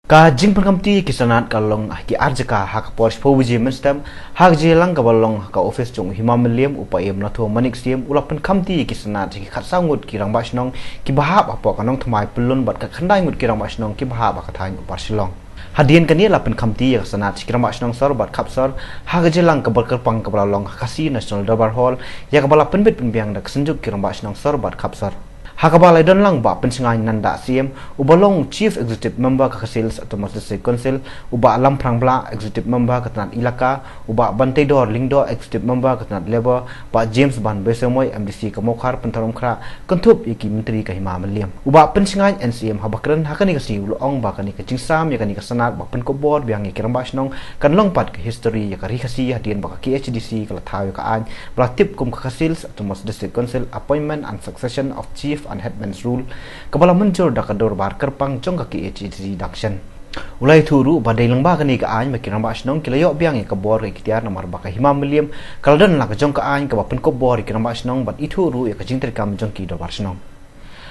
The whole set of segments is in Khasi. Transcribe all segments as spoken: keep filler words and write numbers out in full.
Ka jingpynkhamti ïa ki sanad ka long ha ki ar jaka ha ka por shiphew baje mynstep, ha ka jingïalang kaba long ha ka office jong u Hima Mylliem, u Paiem Lathuh Manik Syiem u la pynkhamti ïa ki sanad sha ki khatsaw ngut ki rangbah shnong kiba hap hapoh ka Nongthymmai Pyllun bad ka khyndai ngut ki rangbah shnong kiba hap ha ka thaiñ Upper Shillong. Hadien kane la pynkhamti ïa ka sanad sha ki rangbah shnong sor bad khap sor ha ka jingïalang kaba kyrpang kaba la long ha Khasi National Durbar Hall, ïa kaba la pynbit pynbiang da ka Synjuk ki rangbah shnong sor bad khap sor. Ha kaba la ïadon lang Bah Pynshngain Nanda Syiem, uba long Chief Executive Member ka Khasi Hills Autonomous District Council, u Bah Lamphrang Blah, Executive Member ka tnat Elaka, u Bah Banteidor Lyngdoh, Executive Member ka tnat Labour, Bah James Ban Basaiawmoit, M D C ka Mawkhar Pynthorumkhrah, kynthup ïa ki Myntri ka Hima Mylliem. U Bah Pynshngain N C M haba kren ha kane ka sngi u la ong ba kane ka jingsam ïa kane ka sanad ba pynkupbor biang ïa ki rangbah shnong kan long pat ka history ïa ka Ri Khasi hadien ba ka K H A D C ka la thaw ïa ka aiñ ba la tip kum ka Khasi Hills Autonomous District Council Appointment and Succession of Chief and Headman's Rule, kaba la mynjur da ka dorbar kyrpang jong ka K H A D C dang shen. U la ïathuh ruh ba dei lyngba kane ka aiñ ba ki rangbah shnong ki la ïoh biang ïa ka bor ka iktiar namar ba ka Hima Mylliem ka la don la ka jong ka aiñ kaba pynkupbor ïa ki rangbah shnong bad ithuh ruh ïa ka jingtreikam jong ki dorbar shnong.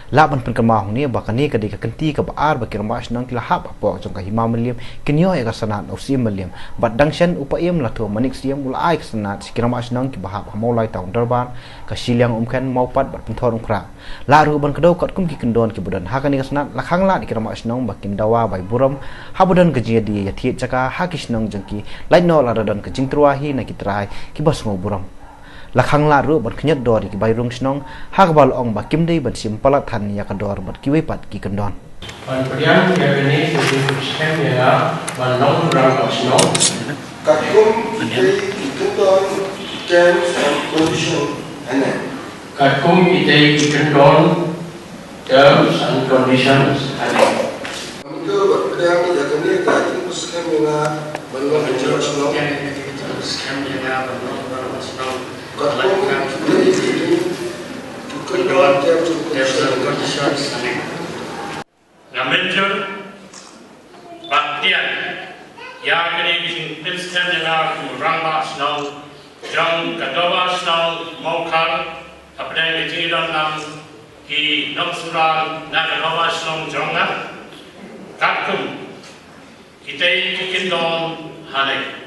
Lah ban pynkynmaw hangne ba kane ka dei ka kynti kaba ar ba ki rangbah shnong ki la hap hapoh jong ka Hima Mylliem kin ïoh ïa ka sanad na u Syiem Mylliem, bad dang shen u Paiem Lathuh Manik Syiem u la ai ka sanad sha ki rangbah shnong kiba hap ha Mawlai Town Dorbar, ka Shilliang Umkhen, Mawpat bad Pynthorumkhrah. Lah ruh ban kdew katkum ki kyndon kiba don ha kane ka sanad, la khanglad ïa ki rangbah shnong ba kin dawa bai burom haba don ka jingïadie ïathied jaka ha ki shnong jong ki, lait noh lada don ka jingtyrwa hi na ki trai kiba sngewburom. La khanglad ruh ban khñiot dor ïa ki bai rung shnong ha kaba la ong ba kim dei ban shim palat than ïa ka dor bad kiwei pat ki kyndon. Ban pdiang ïa kane ka jingpynskhem ïa nga ban long u rangbah shnong. Katkum kitei ki kyndon, terms and condition hangne. Katkum kitei ki kyndon, terms and conditions hangne. Mynta bad pdiang ïa kane ka jingpynskhem ïa nga ban long u rangbah shnong. Katkum kitei ki kyndon, terms and conditions hangne. Nga mynjur ban pdiang ïa kane ka jingpynskhem ïa nga kum u rangbah shnong jong ka dorbar shnong Mawkhar, hapdeng ka jingïadon lang ki nongshun na ka dorbar shnong jong nga. Katkum kitei ki kyndon hangne.